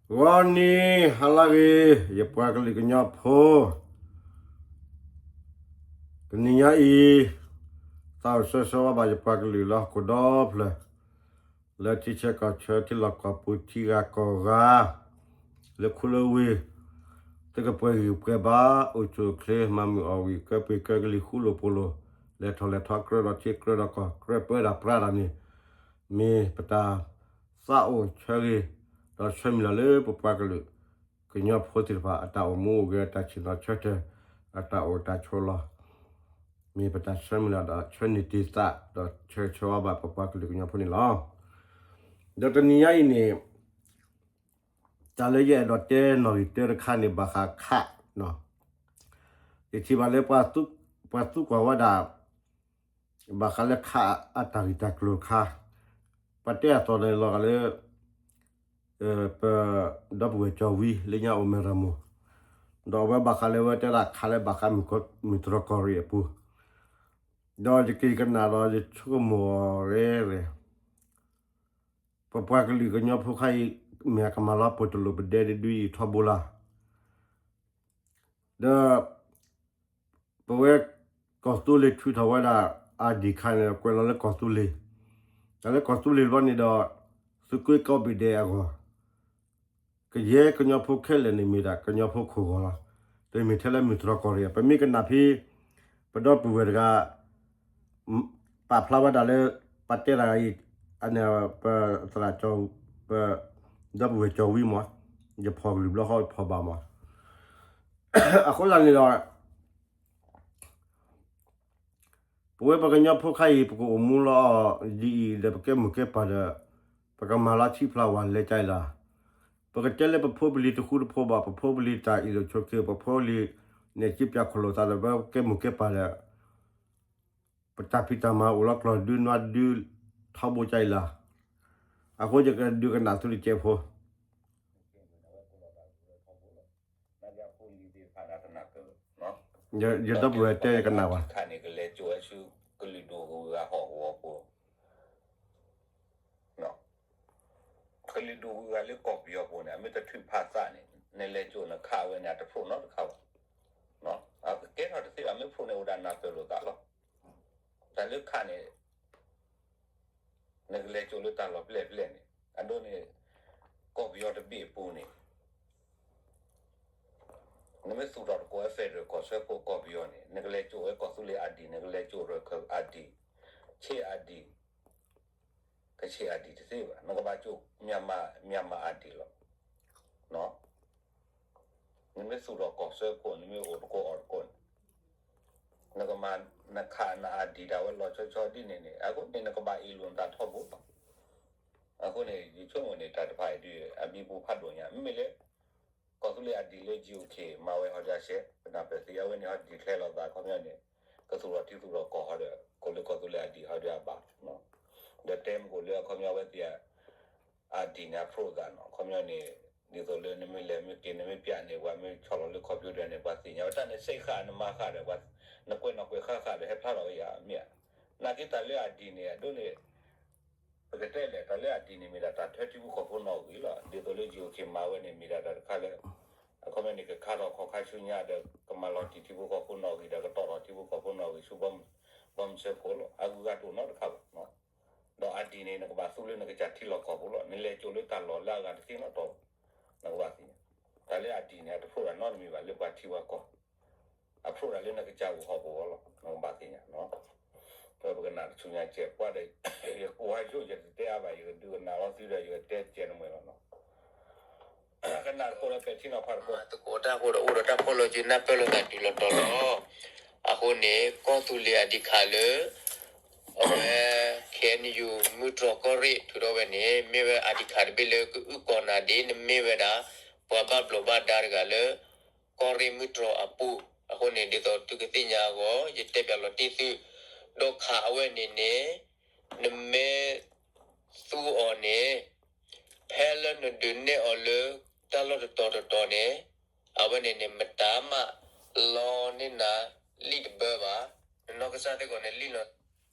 ဂီၤနံၤဟါလၢအဂ့ၤ, ယပှၤကလုာ်ကညီဖိ, တနံၤညါအံၤ, သးအိၣ်ဆၢဆၢဝါဘၣ်ယပှၤကလုာ်လၢဟီၣ်ခိၣ်ဒီဖျၢၣ်, လၢထံဆၢကီၢ်ဆၢ ထံလီၢ်ကီၢ်ပူၤ ထံဂၤကီၢ်ဂၤ, လၢခိလၢဝ့ၢ်, သုကပှဲၤဂံၢ်ပှဲၤဘါ, အိၣ်ဆူၣ်အိၣ်ချ့ မၤမုာ်အီၣ်ဝံၣ် ကၢပှ့ၤကၢကလံၤ ဃူလိာ်ဖိးလိာ်, လဲၤထီၣ်လဲၤထီ ကြၢးဒီးထံကြၢးဒီးကီၢ် ကြၢးပၢတၢ်ပြးတၢ်န့ၣ်, မ့ၢ်ပတၢ်သးအိၣ်ဆၢဂ့ၤ, ဒီးဆၢမုၢ်လၢ်လၢပပှၤကလုာ် ကညီဖိသ့ၣ်တဖၣ် အတၢ်အိၣ်မူအိၣ်ဂဲၤ အတၢ်ဆ့ၣ်နီၤဆၢထၢၣ်, အတၢ်အိၣ်တၢ်ဆိးလီၢ်, မ့ၢ်ပတၢ်ဆၢမုၢ်လၢ်ဒီးဆၢန့ၢ်တ့ၢ်သး ဒီးဆၢဂ့ၤဆၢဝါဘၣ်ပပှၤကလုာ်ကညီဖိန့ၣ်လီၤ. ဒီးတနံၤညါအံၤန့ၣ်, တၢ်လၢယအဲၣ်ဒိးတဲနီၣ်ဂံၢ်တၢတခါန့ၣ် ဘၣ်ဃးခး, ယထံၣ်ဘၣ်လၢ ပှၤသံကွၢ်ဝဲဒၣ် ဘၣ်ဃးလၢခးအတၢ်ဂ့ၢ်တၢ်ကျိၤတခါ, ပှၤတဲအသီၣ်န့ၣ်လီၤဂာ်လၢ ပ ဒီပုၢ်ဝဲၢ်ကၠီၤဝံ လၢညါအိၣ်မဲၢ်ရမူၢ်, ဒီးအဝဲဘၣ်ဃးလၢဝဲတဲဒၣ်ခးလၢဘၣ်ဃးမုၢ်တြီၢ်ကီၢ်ရ့ၣ်အပူၤ, ဒီးယက့ၤကနၣ်ဒီးယဆိကမိၣ်ရဲၣ်ရဲၣ်, ပပှၤကလုာ်ကညီဖိခါအံၤ မ့ၢ်အကမၤလီၤပှီၢ်တလိၣ်ပဒဲတဒုအံၤထီဘိလီၤ. ဒီး ပဝဲကီၢ်သူလ့ၤထုးထီၣ်ဝဲဒၣ် ID ခါန့ၣ် ကွဲးလီၤလၢကီၢ်သူလ့ၤ, တၢ်လၢကီၢ်သူလ့ၤတဘျီန့ၣ်ဒီး သုးကွ့ကီးဘ့ၣ်ဒဲးအဂီၢ်, ကယဲၢ်ကညီဖိခဲလၢာ်န့ၣ်မ့ၢ်ဒၣ်ကညီဖိခိၣ်ဂီၤလီၤ. တမ့ၢ်ထဲလၢမုၢ်တြီၢ်ကီၢ်ရ့ၣ်, ပမ့ၢ်ကနၣ်ဖဲ ပဒီပုၢ်ဝဲၢ်တဂၤ ပာ်ဖျါဝဲဒၣ်လၢ ပတဲတၢ်အံၤ, ပသရၣ်ကၠီၤ, ပ ဒီပုၢ်ဝဲၢ်ကၠီၤဝံမး, ယဖီၣ်ကလုၢ်ဘျီဃီဖီၣ်ဘၣ်မး, အဃိသတးန့ၣ်ဒီး ပဝဲပှၤကညီဖိခါအံၤ ပကအိၣ်မူလီၤအီၤဒ်အံၤဒီး ပကဲမိၢ်ကဲပၢ်ဒီး ပကမၤလီၤထံဖျါဝဲလဲၤကလဲၣ်, ပကတဲလၢပဖိပလံၤတဃူတဖိးဘၣ်, ပဖိပလံၤတၢ်အ့ၣ်လိာ်ဆိးက့, ပဖိပလံၤန့ၣ် က့ပၠးခိၣ်လိာ်သးဒီး ပကဲမိၢ်ကဲပၢ်ဒီး ပတၢ်ဖံးတၢ်မၤအိၣ်လီၤကျီၢ်ဒုနွါဒု ထီဘိကလဲၣ်, အဃိယကဒုးကနၣ်သုတကဲးဖိ ယဒီပုၢ်ဝဲၢ်တဲကနၣ်ဝဲ, ခါန့ၣ် ကလဲၤကၠိဝဲဆူ ကလုာ်ဒူၣ်ဂုၤဂၤဟီၣ်ကဝီၤပူၤ, ကလုာ်ဒူၣ်ဂုၤဂၤလၢကီၢ်ပယီၤပူၤန့ၣ် အမ့ၢ်တထုးဖးသးန့ၣ် နလဲၤကၠိနခးဝဲန့ၣ် အတဖျိၣ်နီတခါဘၣ်, ကဲထီၣ်တသ့ဘၣ်, မ့ၢ်ဖျိၣ်န့ၣ်အိၣ်ဒၣ်နၢ်ပၢၢ်လိာ်သးလီၤ, တၢ်လၢခးန့ၣ် နကလဲၤကၠိလၢတၢ်လီၢ်ပျဲၢ်ပျဲၢ်န့ၣ် အဒိန့ၣ် ကီၢ်ပယီၤတဘ့ၣ်အပူၤန့ၣ် နမ့ၢ်သူၣ်ထီၣ်တကိးဝဲ federal ကီၢ်စၢဖှိၣ်ကီၢ်ပယီၤန့ၣ် နကလဲၤကၠိဝဲကီၢ်သူလ့ၤ ID, နကလဲၤကၠိရၢၢ်ခၢၣ် ID, ဆ့ ID, ကဆ့ ID တသ့ဘၣ်, နကဘၣ်ကၠိ Myanmar, Myanmar ID လီၤ. နမ့ၢ်သူၣ်ထီၣ်ကီၢ်စၢဖှိၣ် နမ့ၢ်အိၣ်တကိးအီၣ်တကိးန့ၣ် နကမၤ နခးန ID ဒၣ်ဝဲလီၤဆီဆီဒ်န့ၣ်န့ၣ် အဃိန့ၣ် နကဘၣ်အ့ၣ်လိာ်နတၢ်ထီဘိလီၤ. အဃိန့ၣ် ယဆိကမိၣ်န့ၣ် တၢ်တဖၣ်အံၤဒုး အမံၤပူၤဖးဒိၣ်ညါ မ့မ့ၢ်လၢ ကီၢ်သူလ့ၤ ID လၢ GOK မၤဝဲဟီဒုးအရှဲ ပနၢ်ပၢၢ်သ့ အဝဲန့ၣ် ဟီဒံးချဲလီၤသး အခီပညီန့ၣ် ကသူၣ်ထီၣ်ထံသူၣ်ထီၣ်ကီၢ်ဟီဒီး ကိးလၢကီၢ်သူလ့ၤ ID ဟီဒုးအဘၣ် ဒီးတဲမုၢ်ကိၣ်လၢအခီပညီဝဲသ့ၣ် ID န့ၣ် အဖျိးသးနီၤ အခီပညီန့ၣ် ဒ်သိးလၢနမ့ၢ်လဲၤမ့ၢ်က့ၤ နမ့ၢ်ပျးန့ၣ် ပှၤမ့ၢ်ဆီၣ်လီၤလၢ computer န့ၣ် ပှၤသ့ၣ်ညါဝဲ တၢ်န့ၣ် စ့ၢ်ဃာ်နမၤဃာ်ဒီး ပှၤ နကွဲးနီၣ်ကွဲးဃါဃာ်ဒီး ဟဲဖျါထီၣ်ဝဲယၤ မ့ၢ်ဧါ. နာ်က့တၢ်လၢ ID န့ၣ် အဒိန့ၣ် ပကတဲလဲၣ် တၢ်လၢ ID န့ၣ် မ့ၢ်ဒၣ်တၢ်ထၢထံဖိကီၢ်ဖိနီၣ်ဂံၢ်လီၤ. ဒ်သိးလၢ GOK မၤဝဲန့ၣ် မ့ၢ်ဒၣ်တၢ်တခါလၢ အခီပညီန့ၣ် ကခါထီၣ်ခီၣ်ခါဆူညါဒီး ကမၤလီၤတံၢ်ထံဖိကီၢ်ဖိနီၣ်ဂံၢ်ဒီး ကတီၢ်ထီၣ်ထံဖိကီၢ်ဖိနီၣ်ဂံၢ်ဆူ ဘီမုၢ်စၢဖှိၣ်လီၤ. အဂုၤအဂၤတအိၣ်နီတခါဘၣ်. ဒီး ID န့ၣ် နကဘၣ်သူလၢနကစၢ်ထံလီၢ်ကီၢ်ပူၤလီၤ. နလဲၤကၠိလၢတၢ်လီၢ်လၢအဂၤတသ့နီတတီၤဘၣ် နကဘၣ်သ့ၣ်ညါ. တၢ်လၢ ID န့ၣ် အတဖျိးတၢ်နီတမံၤဘၣ်လၢပှၤထံပှၤကီၢ် အဖျိးတၢ်လၢနကစၢ်ဂီၢ်ဟီၣ်ကဝီၤလီၤ. နကဘၣ်သ့ၣ်ညါနီၤ. ပကနၣ်တဆူညါကဲး ပှၤဒီး ယကိးဝဲယိၣ် ယတတဲအါဘၣ် ယကဒုးကနၣ်လီၤသုဒီး ယကတဲကဲးနမှဲလီၤနီၤ. ကနၣ်တကိးဒီးပဲာ်ထံနီၤဖးတကိး သကိးတၢ်ဃိဒီး အိၣ်ဒီးတၢ်ဖီၣ်လီၤက့ၤ နၢ်ပၢၢ်လိာ်သးတုၤလီၤတီၤလီၤ. အဃိန့ၣ် ကီၢ်သူလ့ၤ ID ခးလၢ အဝဲ KNU မုၢ်တြီၢ်ကီၢ်ရ့ၣ်ထုးထီၣ်ဝဲန့ၣ် မ့ၢ်ဝဲ ID ခးတဘ့ၣ်လၢကအုၣ်ကီၤနၤဒ် နမ့ၢ်ဝဲဒၣ် ပှၤဘၣ်ဘျီးဘၣ်ဒါတဂၤလၢ ကီၢ်ရ့ၣ်မုၢ်တြီၢ်အပူၤ. အဃိန့ၣ် ဒ်သိးသုကသ့ၣ်ညါအဂီၢ် ယတဲပၠးလီၤတံၢ်သု ဒီးခးအဝဲန့ၣ်န့ၣ် နမ့ၢ်သူအီၤန့ၣ် ဖဲလၢနဒုးနဲၣ်အီၤလၢ တၢ်လီၢ်တတီၤတတီၤန့ၣ် အဝဲန့ၣ်န့ၣ် မတၤမးလီန့ၢ်နၤလံာ်တဘၢဘၣ်. နနီၢ်ကစၢ်စ့ၢ်ကီးန့ၣ်လံာ်လီၤ.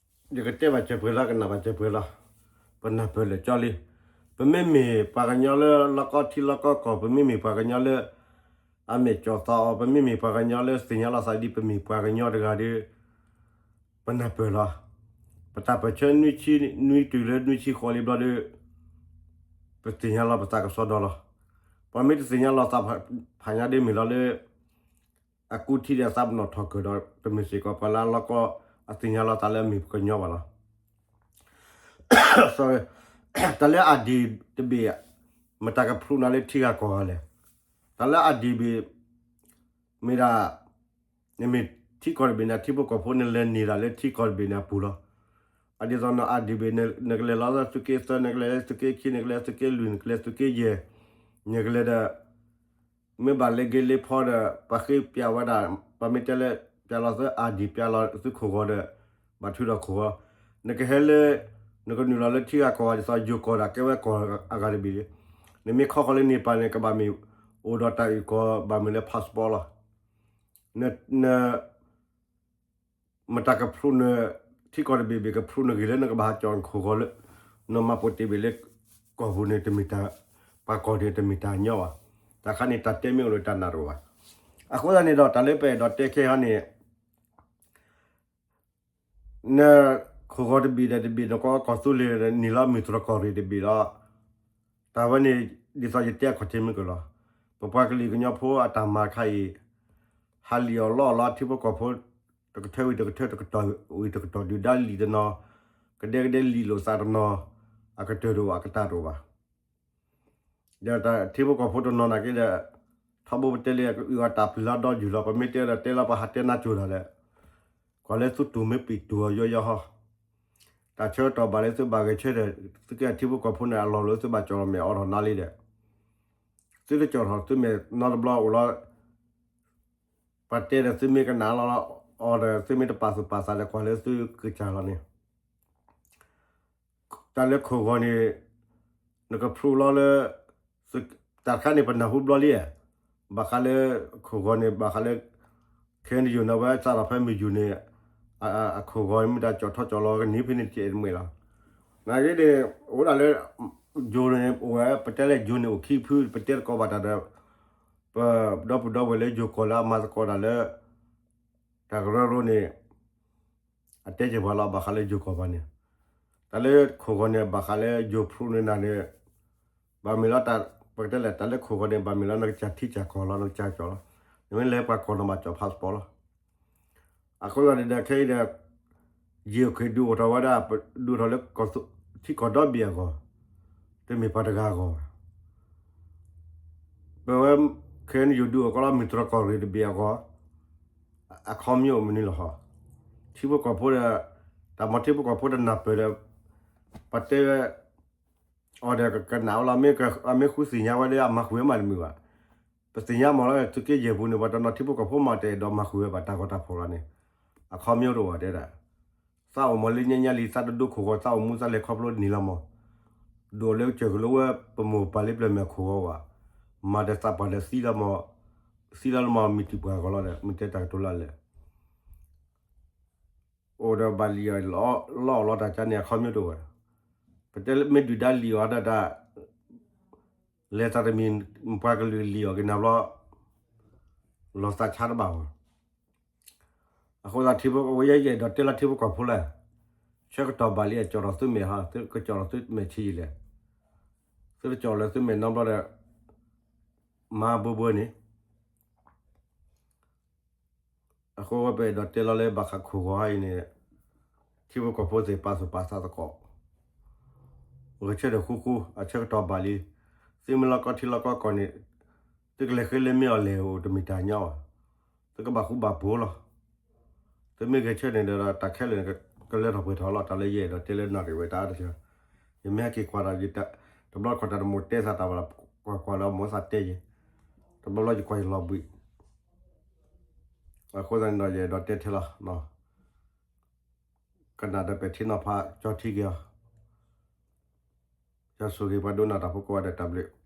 ယကတဲဘၣ်စဲးပှဲၤလီၤ ကနၣ်ဘၣ်စဲးပှဲၤလီၤ. ပနၢ်ပၢၢ်လၢာ်ကၠီလံ. ပမ့မ့ၢ်ပှၤကညီလၢလီၢ်ကီၢ်ထံလီၢ်ကီၢ်ကီၢ်, ပမ့မ့ၢ်ပှၤကညီလၢ အမဲာ်ကၠီၤသးအီၤ, ပမ့မ့ၢ်ပှၤကညီလၢသ့ၣ်ညါလီၤသးဒ်ပမ့ၢ်ပှၤကညီတဂၤဒီး ပနၢ်ပၢၢ်လီၤ. ပတၢ်ပၢၢ်ဆၢနွံဆံနွံတုၤလၢနွံဆံဃိးလံဘျီဒီး ပသ့ၣ်ညါလီၤပသးကစီဒီလီၤ. ပှၤမ့ၢ်တသ့ၣ်ညါလီၤသးဖးညါဒ်မ့ၢ်လီၤလၢ အကူထံဒီးသးပနီၣ်ထီၣ်ကၢၢ်ဒီး တမ့ၢ်စ့ၢ်ကီးပှၤလၢအလီၢ်ကီၢ်အသ့ၣ်ညါလီၤသးလၢအမ့ၢ်ပှၤကညီဘၣ်လီၤ. တၢ်လၢအဒံၣ်တဘ့ၣ် မတၤကဖျိနၤလၢထံဂၤကီၢ်ဂၤလဲၣ်. တၢ်လၢအဒံၣ်ဘ့ၣ် မ့ၢ်ဒၣ် နမ့ၢ်ထံကီၢ်တဘ့ၣ်န့ၣ် ထံဖိကီၢ်ဖိနလဲၤန့ၢ်ဒၣ်လၢထံကီၢ်တဘ့ၣ်န့ၣ်အပူၤလီၤ. အဒ်သိးနအဒံၣ်ဘ့ၣ် နကလဲၤလီၤသုးက့သၢ, နကလဲၤလၢသုးက့ခံ, နကလဲၤသုးက့လွံၢ်, နကလဲၤသုးက့ယဲၢ်, နကလဲၤဒီး မ့ၢ်ဘၣ်လဲၤဂ့ၤလဲၤဖီဒီး ပှၤဃ့ပျးဝဲဒၣ် ပှၤမ့ၢ်တဲလၢ ပျးလီၤသုအဒံၣ် ပျးလီၤသုခိၣ်ဂီၤဒီး ဘၣ်ထုးထီၣ်ခိၣ်ဂီၤ, နကဟဲလၢ နကနုာ်လီၤလၢထံဂၤကီၢ်ဂၤ ဒ်သိးယိၤကီၢ်ဒၣ်ကဲဝဲကီၢ်အဂၤတဘ့ၣ်လံ. နမ့ၢ်ခီဃီၤလၢန့ၣ်ပၤန့ၣ် ကဘၣ်မ့ၢ်အိၣ်ဒီးတၢ်အုၣ်ကီၤ ဘၣ်မ့ၢ်လၢ passport လီၤ. န မတၤကဖျိန ထံကီၢ်တဘ့ၣ်ဘ့ၣ် ကဖျိနဂ့ၢ်လၢနကဘၣ်ဟးကၠီၣ်နခိၣ်ဂီၤလၢ နမၤပိာ်တ့ၢ်ဘ့ၣ်လၢ ကီၢ်ပူၤန့ၣ် တမ့ၢ်တၢ် ပှၤကီၢ်န့ၣ် တမ့ၢ်တၢ်ညီဘၣ်. တၢ်ခါန့ၣ် တၢ်တဲမ့ၢ်အိၣ်လၢတၢ်နၢ်တအိၣ်ဘၣ်. အဃိသတးန့ၣ်ဒီး တၢ်လၢပအဲၣ်ဒိးတဲခဲအံၤန့ၣ် နခိၣ်ဂီၤတဘ့ၣ်ဒီးတဘ့ၣ် နကီၢ်သူလ့ၤန့ၣ်လီၤ မုၢ်တြီၢ်ကီၢ်ရ့ၣ်တဘ့ၣ်လီၤ. တၢ်ဝဲန့ၣ် ဒ်သိးယတဲအခီၣ်ထံးမ့ၢ်ကလီၤ. ပပှၤကလုာ်ကညီဖိအတၢ်မၤတခါအံၤ ဟးလံၣ်အီၣ်လီအီၣ်လီၤ ထံဖိကီၢ်ဖိ တကထၢဝံၤတကထၢ တကတီၢ်ဝံၤတကတီၢ် ဒုၣ်ဒါလံၣ်တနီၤ ကဒဲကဒဲလံၣ်လိာ်သးတနီၤ အကတၢၢ်တအိၣ် အကတၢၢ်တအိၣ်ဘၣ်. ဒီးတၢ်ထံဖိကီၢ်ဖိတနီၤနာ်က့ဒီး ထီဘိပတဲလံ ကအုၣ်အီၤတၢ်ပျံၤလီၤဒီယုၢ်လီၤ ပမ့ၢ်တဲဒီးတဲလီၤ ပဟးတဲနါစိၤတၢ်လဲၣ်, ကွၢ်လၢသုတူၢ်မ့ၢ်ပံာ်တူၢ်အီၤယီယီဟီ, တၢ်ဆၢကတီၢ်ဘၣ်လၢသုဘၣ်ဂဲၤဆၢထၢၣ် သုကဲထံဖိကီၢ်ဖိန့ၣ် အလီၢ်လၢသုဘၣ်ကၠီၣ်ထီၣ်မဲာ်အိးထီၣ်နါလံဒီး သုတကၠီၣ်ထီၣ်သုမဲာ်နီတဘျီအိၣ်လီၤ ပှၤတဲဒီးသုမ့ၢ်ကနၣ်လီၤအီၤဒီး သုမ့ၢ်တပာ်သူၣ်ပာ်သးဒီး ကွၢ်လၢသုကစၢ်လီၤန့ၣ် တၢ်လၢခိၣ်ဂီၤန့ၣ် နကဖျိလီၤလၢ တၢ်တခါန့ၣ် ပနၢ်ဟူဘျီလံ, ဘၣ်ဃးလၢ ခိၣ်ဂီၤန့ၣ် ဘၣ်ဃးလၢ ခဲအံၤယိၤန့ၣ် အဝဲစးထီၣ်ဖဲမုၢ်ယူၤန့ၣ် အခိၣ်ဂီၤမ့ၢ်တၢ်ကၠီၣ်ထီၣ်ကၠီၣ်လီၤကန့ၢ်ဖဲန့ၣ်တကဲးတမှဲာ်လီၤ. နာ်က့န့ၣ် အိၣ်ဒၣ်လၢ ယိၤန့ၣ် အိၣ်ဝဲ ပတဲလၢယိၤန့ၣ် အိၣ်ခံဖု ပတဲသကိးဘၣ်တၢ်ဒီး ပဒီပုၢ်ဒီဝဲၢ်လၢယိၤကီၢ်လၢအမၤသကိးတၢ်လၢ တၢ်ကရၢကရိန့ၣ် အတဲက့ၤပှၤလီၤ ဘၣ်ဃးလၢယိၤကီၢ်ပှၤန့ၣ်, တၢ်လၢခိၣ်ဂီၤန့ၣ် ဘၣ်ဃးလၢယိၤဖျိန့ၣ်နၤန့ၣ် ဘၣ်မ့ၢ်လီၤတၢ် ပကတဲလဲၣ် တၢ်လၢခိၣ်ဂီၤန့ၣ် ဘၣ်မ့ၢ်လီၤ နကစၢ်ထံကၢ်ကီၢ်လီၤ နကစၢ်ကၠီၣ်လီၤ, နမ့ၢ်လဲၤပှၤကီၢ်နီၣ်ဘၣ်ကၠီၣ် passport လီၤ. အဃိသတးန့ၣ်ဒီး ခဲအံၤဒီး ယိၤက့ၤဒုးအိၣ်ထီၣ်ဝဲဒၣ် ဒုးအိၣ်ထီၣ်လၢ ထံကီၢ်ဒီဘ့ၣ်အဂီၢ်, တမ့ၢ်ပှၤတဂၤအဂီၢ်ဘၣ်. ပဝဲ ခဲအံၤယိၤဒုးအိၣ်ကီးလီၤ မုၢ်တြီၢ်ကီၢ်ရ့ၣ်တဘ့ၣ်အဂီၢ် အခီပညီအိၣ်မနုၤလီၤဟီ, ထံဖိကီၢ်ဖိဒီး တၢ်မၤထံဖိကီၢ်ဖိတနၢ်ပၢၢ်ဒီး ပှၤတဲဝဲ အီၤဒီးကနၣ်ဝဲလီၤ မ့ၢ်ဃုသ့ၣ်ညါဝဲလၢအမၤဃုာ်ဝဲမးတမုာ်ဘၣ်. ပသ့ၣ်ညါမးလီၤ သုးက့ယဲၢ်ပူၤန့ၣ် ပှၤတနီၤထံဖိကီၢ်ဖိမးတအဲၣ်ဒိးမၤဃုာ်ဝဲဘၣ် တၢ်ဂီၤတၢ်ဖီၣ်လီၤန့ၣ် အခီပညီတအိၣ်ဘၣ်တဲဒၣ် သးအိၣ်မးလၢညါညါလံ သးတဒိခိၣ်ဂီၤ သးအိၣ်မူသးလဲၤခီဖျိနံၤလီၤမး, ဒိၣ်လၢကစၢၢ်ကလိဝဲ ပမိၢ်ပၢ်လၢပျၢၤမဲာ်ခိၣ်ဂီၤဝဲ, မၤဒီးသးပှၢ်ဒီးသံလီၤမး, သံလီၤလၢမး မ့ၢ်တံၢ်ပှၤဂီၤလီၤဒီး မ့ၢ်တဲတၢ်ကတိၤလၢလဲၣ် အိၣ်ဒီးဘၣ်လံၣ်အီၣ်လီအီၣ်လီတၢ်ကါန့ၣ် အခီပညီတအိၣ်ဘၣ်. ပတဲမ့ၢ်ဒုၣ်ဒါလံၣ်အီၣ်ဒၣ်တၢ် လဲၤသးတမံၤ ပှၤကလုာ်လံၣ်အီၣ်က့ၤနၤဘျီ လီၤသးဆါတဘၣ်ဘၣ်. အဃိသတးထံဖိကီၢ်ဖိ ယဲယအဲၣ်ဒိးတဲလီၤထံဖိကီၢ်ဖိလဲၣ်, ဆၢကတီၢ်ဘၣ်လံ အကၠီၣ်ထီၣ်သုမဲာ်ဟီ ကကၠီၣ်ထီၣ်သုမဲာ်ဆံးယံာ်လဲၣ်, သုတကၠီၣ်လၢသုမဲာ်နီတဘျီဒီး မၤဘှီဘှီန့ၣ် အဃိဝဲပအဲၣ်ဒိးတဲလီၤလၢဘၣ်ဃးခိၣ်ဂီၤအံၤန့ၣ် ထံဖိကီၢ်ဖိသ့ၣ်ပာ်သူၣ်ပာ်သးသကိး, ဂဲၤဆၢထၢၣ်ဃူဃူ အဆၢကတီၢ်ဘၣ်လံ, သုမ့ၢ်လီၢ်ကီၢ်ထံလီၢ်ကီၢ်ကီၢ်န့ၣ် သုကလဲၤဃ့လၢမ့ၢ်အီၤလဲၣ်အိၣ်တမ့ၢ်တၢ်ညီဘၣ်, သုကဘၣ်ဃူဘၣ်ဖိးလီၤ. သုမ့ၢ်ဂဲၤဆၢထၢၣ်န့ၣ်ဒီး တၢ်ခဲလၢာ်န့ၣ် ကလၢထီၣ်ပှဲၤထီၣ်လီၤ. တၢ်လၢယအဲၣ်ဒိးတဲလၢနၣ်ရံၣ်ဝဲတၢ်အါတက့ၢ်, ယမ့ၢ်ဟဲက့ၤကွၢ်ဒီး တဘျီတခီၣ်တၢ်တမိၣ်တဲသးတၢ်ဘၣ်ဒီး ကွၢ်ကွၢ်လၢမိၢ်သးတဲယဲ, တဘျီဘျီယကွၢ်ယလီၤဘှံး, အဃိသတးန့ၣ်ဒီး ယအဲၣ်ဒိးတဲထဲလီၤ ကနၣ်ဒီးပဲာ်ထံနီၤဖး ကၠီထံက့ၤအီၤ, ယဆိၣ်ဂ့ၤပှၤဒိကနၣ်တၢ်ဖိကိးဂၤဒဲး တၢ်ဘျုး